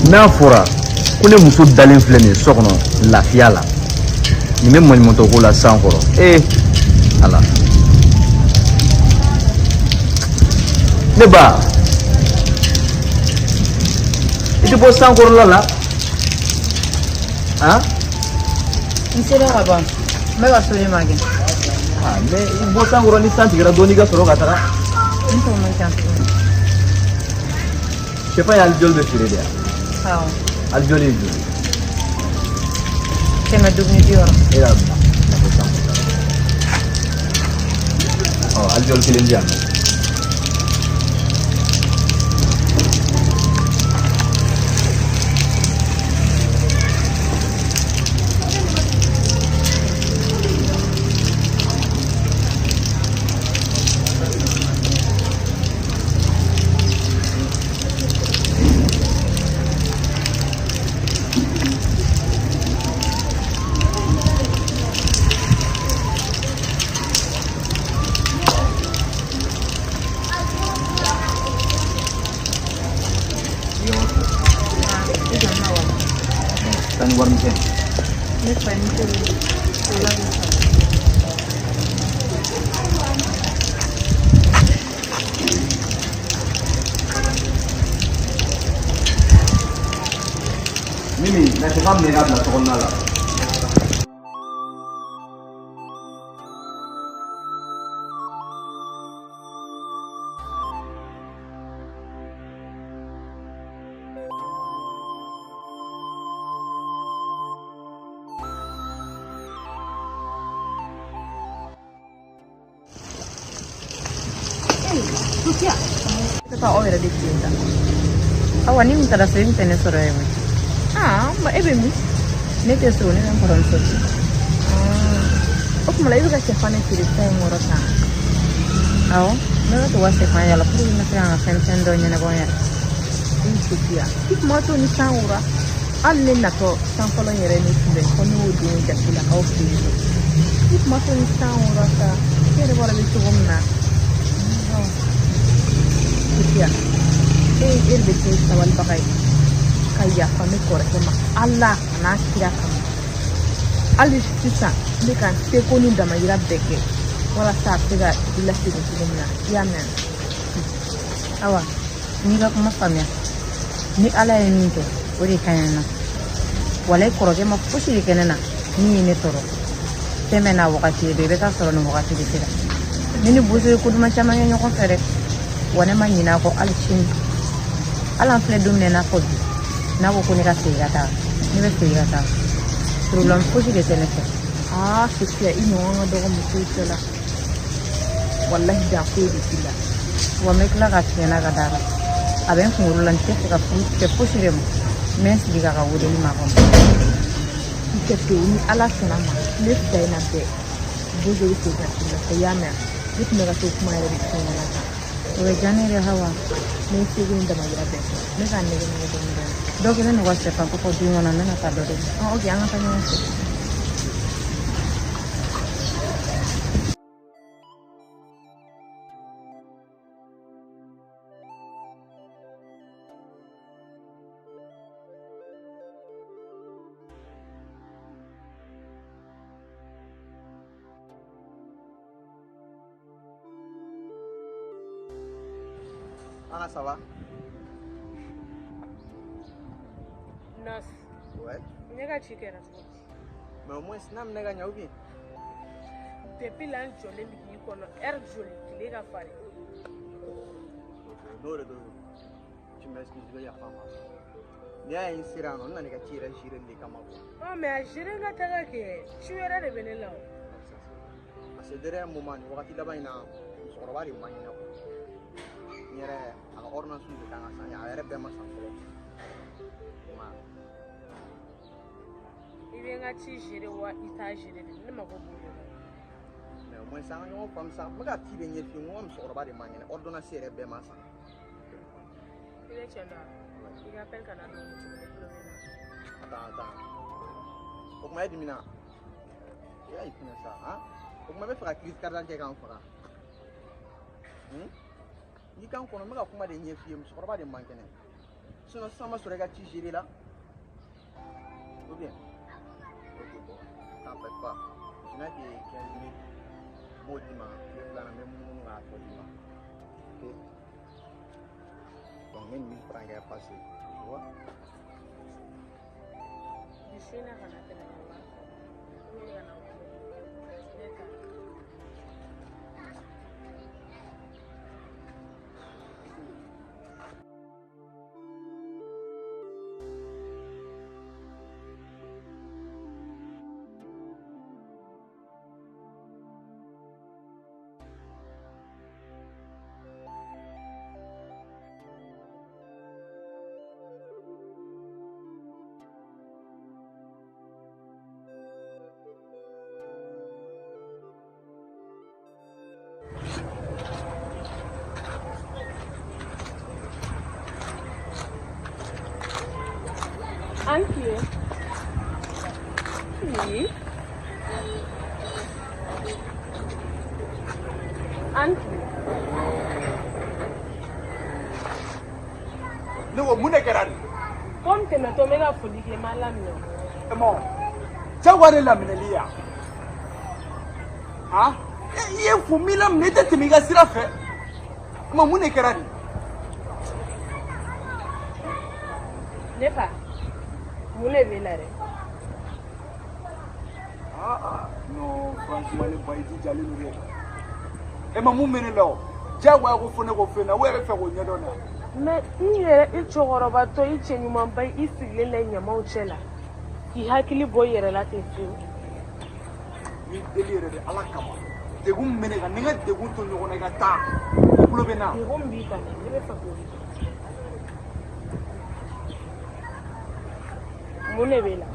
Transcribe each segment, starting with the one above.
N'a fɔra ko ne muso dalen filɛ nin ye so kɔnɔ lafiya la, nin bɛ maɲumantɔ ko la san kɔrɔ. Ee ala, ne ba, i tɛ bɔ san kɔrɔla la han? N sera ka ban, n bɛ ka so de magɛn. Ah, mais i bɔ san kɔrɔ, ni san tigɛra dɔɔnin i ka sɔrɔ ka taga. N tɔ man ca tuguni. Sɛfan ye alijɔli bɛ feere de yan? Awɔ. Alijɔli ye joli? 560. E y'a bila ka bɔ san kɔrɔ. Ɔ, alijɔli kelen di yan nɔ. Taa ni warimisɛn. Ne fa ye n teri. Mimi, na sɛfan minɛ i k'a bila sokɔnɔna la. Tɛ taa aw yɛrɛ de fɛ yen tan. Awa, ni min taara so, i tun tɛ ne sɔrɔ yen koyi. Aa, ma e bɛ min? Ne tɛ so, ne bɛ n kɔrɔmuso fɛ. O tuma la i bɛ ka sɛfan de feere fɛn in kɔrɔ tan? Awɔ, ne bɛ to ka sɛfan yala pour que n ka se ka n ka fɛn misɛnnin dɔ ɲɛnabɔ n yɛrɛ. I Sofiya, i tun b'a to ni san wora. Hali ne natɔ san fɔlɔ in yɛrɛ ne kunbɛn fɔ ne y'o den jate la aw fɛ yen nɔ. I tun b'a to ni san wora sa, e yɛrɛ b'a dɔn bɛ cogo min na. Sofiya, e de bɛ kɛ sabalibaga ye ka yafa ne kɔrɔkɛ ma Ala a n'a kira kama. Hali sisan n bɛ ka n seko ni damayira bɛɛ kɛ walasa a bɛ se ka i lasegin cogo min na, i y'a mɛn? Awa, n'i ka kuma faamuya, ni Ala ye min kɛ, o de ka ɲi n na. Walayi, kɔrɔkɛ ma fosi de kɛ ne na min ye ne tɔɔrɔ. Fɛn bɛɛ n'a wagati ye don, i bɛ taa sɔrɔ nin wagati de sera. Ne ni Bozo ye ko duman caman kɛ ɲɔgɔn fɛ dɛ, wa ne ma ɲinɛ a kɔ hali sini. Hali an filɛ don min na i n'a fɔ bi, n'a ko ko ne ka segin ka taa, ne bɛ segin ka taa. Problème fosi de tɛ ne fɛ. Aa Sofiya, i ɲɔgɔn ka dɔgɔ musow cɛ la, walahi dan foyi de t'i la. Wa n bɛ tila ka fiɲɛ na ka d'a kan, a bɛ n kunkolo la, n tɛ fɛ ka furu cɛ fosi de ma. N bɛ n sigi k'a ka weleli makɔnɔ. I kɛ pewu, ni Ala sɔnna ma, tile 2 in na bɛɛ Bozo bɛ segin ka t'i nɔfɛ, i y'a mɛn? Ne tun bɛ ka t'o kuma yɛrɛ de f'i ɲɛna tan. O bɛ diya ne yɛrɛ Hawa. Ne ye seko ni damayira bɛɛ kɛ, ne k'a nɛgɛ nɛgɛ dɔɔni dɔɔni. Dɔ kɛlen don ka sɛfan ko fɔ du kɔnɔ, n bɛna taa dɔ de ma. Ɔ, ok, an ka taa ɲɔgɔn fɛ. Anna, ça va? Nas. Ouais. Ne ka ci kɛra cogo di? Mais au moins, n'a minɛ ka ɲɛ ou bien? Depuis la n jɔlen bɛ k'i kɔnɔ heure joli, tile ka farin. N'o de don, tu m'excuses, i bɛ yafa n ma. N'i y'a ye n sera yan nɔ, n nana i ka ci yɛrɛ gérer de kama quoi. Ɔ, mais a gérer ka taga kɛ, ci wɛrɛ de bɛ ne la o. Parce que dernier moment, nin wagati laban in na, musokɔrɔba de man kɛnɛ quoi. N yɛrɛ a ka ordonnance de kan ka san, a yɛrɛ bɛɛ ma san fɔlɔ. I m'a ye? I bɛ n ka ci gérer wa i t'a gérer de, ne mako b'o de la. Mais au moins an ka ɲɔgɔn faamu sa, n bɛ ka ci de ɲɛf'i ye, n ko n ka musokɔrɔba de man kɛnɛ, ordonnance yɛrɛ bɛɛ ma san. I bɛ cɛn dɔn, i ka appel kana don tuguni, tulo bɛ na. Attends, attends. O kuma e dimina? I y'a ye fɛnɛ sa, han? O kuma i bɛ fɛ ka crise cardiaque kɛ k'an faga? N'i kan kɔnɔ, n bɛ ka kuma de ɲɛf'i ye, musokɔrɔba de man kɛnɛ. Sinon sisan ma sɔrɔ i ka ci gérer la. Ou bien? Ok, bon, t'en fais pas. Je n'ai que 15 000. N b'o d'i ma. Tile fila na n bɛ munumunu k'a tɔ d'i ma. Ok? Donc n bɛ nin 1000 francs kɛ passer. Tu vois? Bi su in na kana tɛmɛ nin kan. Ou bien kana wuli. Ne ta. An tile. Oui. An tile. Ne ko mun de kɛra nin? Ko n tɛmɛtɔ n bɛ ka foli kɛ n ma laminɛ o. Mɔ, jagoya de laminɛli ya. Han? I ye fo min laminɛ i tɛ tɛmɛ i ka sira fɛ. Mɔ mun de kɛra nin? Ne fa, mun de b'e la dɛ? Ah ah, non, franchement ne ba i jijalen don dɛ. E ma mun bɛ ne la o? Jagoya ko fo ne k'o f'e ɲɛna, o yɛrɛ fɛ k'o ɲɛdɔn dɛ. Mais n yɛrɛ i cɛkɔrɔbatɔ i cɛ ɲumanba i sigilen bɛ ɲamaw cɛ la k'i hakili bɔ i yɛrɛ la ten fiyewu. N b'i deli yɛrɛ de Ala kama. Degun min bɛ ne kan, ni n ka degun to ɲɔgɔn na i ka taa. I tulo bɛ n na. Degun min b'i kan dɛ, ne bɛ fɛ k'o de dɔn. Mun de b'e la?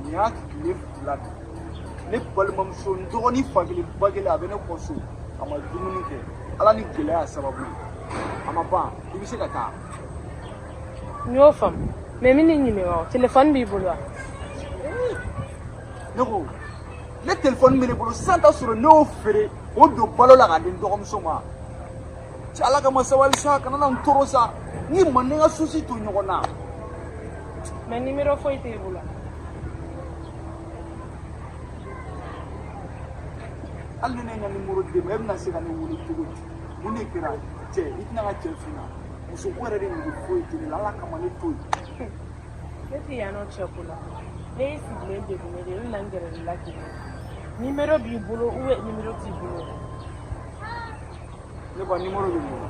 Nin y'a tile fila de ye. Ne balimamuso n dɔgɔnin fa kelen ba kelen a bɛ ne kɔ so a ma dumuni kɛ Ala ni gɛlɛya y'a sababu ye a ma ban i bɛ se ka taa. N y'o faamu mais n bɛ n'i ɲininka o telefɔni b'i bolo wa? Ne ko ne telefɔni bɛ ne bolo sisan t'a sɔrɔ ne y'o feere k'o don balo la k'a di n dɔgɔmuso ma. Cɛ Ala kama sabali sa kana na n tɔɔrɔ sa ni ma ne ka souci to ɲɔgɔn na. Mais numéro foyi t'e bolo wa? Hali ni ne ye n ka numéro d'e ma e bɛna se ka ne wele cogo di? Mun de kɛra cɛ i tɛna ka cɛ finna muso ko yɛrɛ de nege foyi tɛ ne la Ala kama ne to yen. Ne tɛ yan nɔ cɛ ko la ne y'i sigilen degunnen de ye n na n gɛrɛ i la k'i numéro b'i bolo ou bien numéro t'i bolo? Ne ba numéro bɛ n bolo.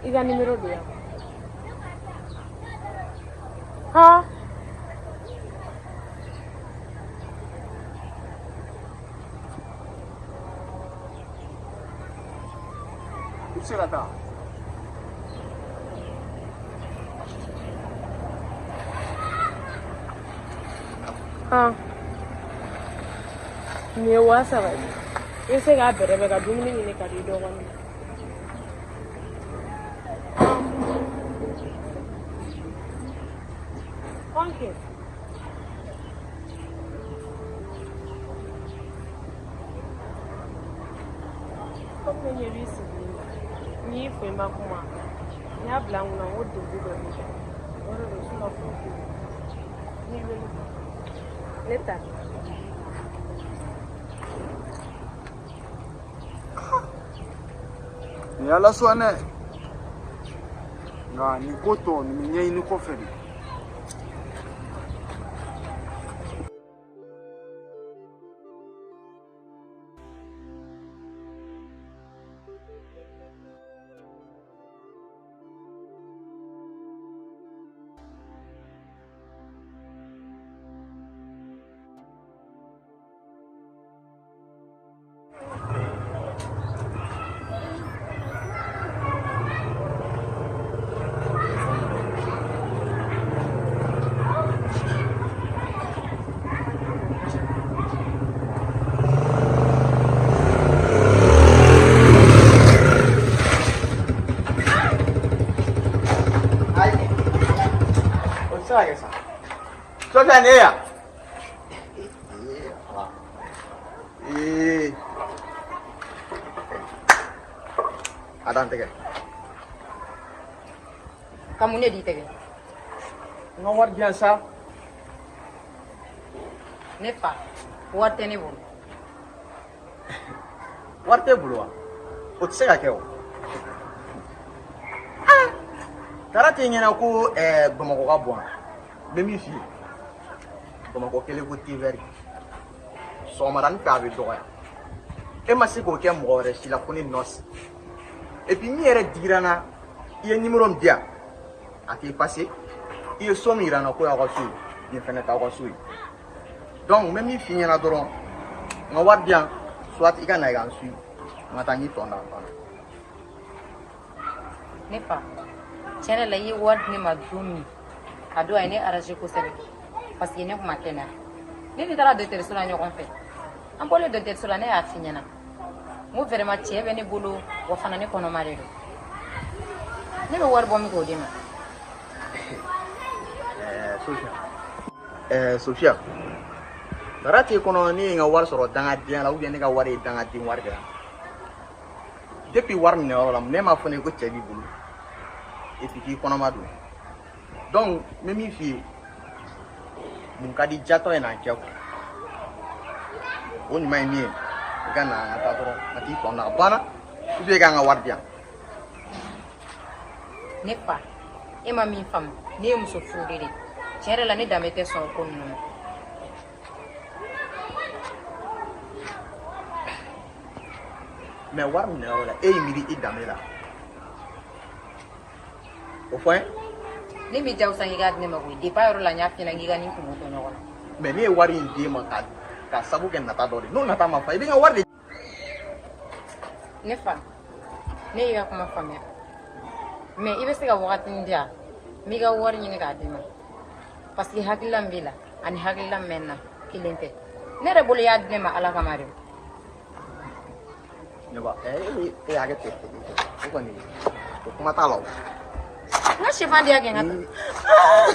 I ka numéro di yan. Han? I bɛ se ka taa. Han. Nin ye 3000 ye. I bɛ se k'a bɛrɛbɛn ka dumuni ɲini ka di i dɔgɔnin ma. Ok. Komi ne ɲɛ b'i sigilen na, n y'i fo i ma kuma. N y'a bila n kunna n ko degun dɔ b'i kan. O de don sinon foyi tɛ yen. N b'i wele. Ne ta. Nin ye Ala sɔn dɛ. Nka nin ko tɔ nin bɛ ɲɛɲini kɔfɛ de. Ayi, o tɛ se ka kɛ sa. Sɔfɛ ne yan. Ee Ala. Ee. A da n tɛgɛ. Ka mun de d'i tɛgɛ? N ka wari di yan sa. Ne fa, wari tɛ ne bolo. Wari t'e bolo wa? O tɛ se ka kɛ o. Tara t'e ɲɛna ko Bamakɔ ka bon wa? N bɛ min f'i ye, Bamakɔ kelen ko thé vert sɔgɔmadanin fɛ a bɛ dɔgɔya. E ma se k'o kɛ mɔgɔ wɛrɛ si la fo ne nɔsi. Et puis min yɛrɛ digira n na, i ye numéro min di yan, a tɛ passer. I ye so min yira n na ko y'aw ka so ye, nin fɛnɛ t'aw ka so ye. Donc n bɛ min f'i ɲɛna dɔrɔn, n ka wari di yan, soit i ka na i ka n suit, n ka taa n k'i tɔ da a banna. Ne fa, tiɲɛ yɛrɛ la, i ye wari di ne ma don min, a don a ye ne arranger kosɛbɛ, parce que ne kun ma kɛnɛya. Ne ni taara dɔgɔtɔrɔso la ɲɔgɔn fɛ. An bɔlen dɔgɔtɔrɔso la, ne y'a f'i ɲɛna n ko vraiment cɛ bɛ ne bolo, wa fana ne kɔnɔma de don. Ne bɛ wari bɔ min k'o di ma? Sofia, Sofia, Tara t'e kɔnɔ ne ye n ka wari sɔrɔ dangadenya la ou bien ne ka wari ye dangaden wari de ye? Depuis wari minɛ yɔrɔ la, ne m'a fɔ ne ko cɛ b'i bolo et puis k'i kɔnɔma don. Donc n bɛ min f'i ye, mun ka di jatɔ ye n'an cɛ quoi? O ɲuman ye min ye, i ka na an ka taa dɔrɔn ka t'i tɔ na, a banna, ou bien i k'an ka wari di yan. Ne fa, e ma min faamu, ne ye muso furulen de ye. Tiɲɛ yɛrɛ la, ne danbe tɛ sɔn o ko ninnu ma. Mais wari minɛ yɔrɔ la, e y'i miiri i danbe la, o fɔ n ye. Ne m'i jagosa k'i k'a di ne ma koyi. Depuis a yɔrɔ la, n y'a f'i ɲɛna k'i ka nin kungo to ɲɔgɔn na. Mais ne ye wari in d'e ma ka sabu kɛ nata dɔ de, n'o nata ma fa, i bɛ n ka wari de. Ne fa, ne y'i ka kuma faamuya, mais i bɛ se ka wagatinin di yan, n b'i ka wari ɲini k'a d'i ma, parce que hakilila min b'i la ani hakilila min bɛ n na, kelen tɛ. Ne yɛrɛ bolo, i y'a di ne ma Ala kama de. Ne ba, e y'a kɛ ten, o kɔni o kuma t'a la o. N ka sɛfan di yan kɛ n ka taa.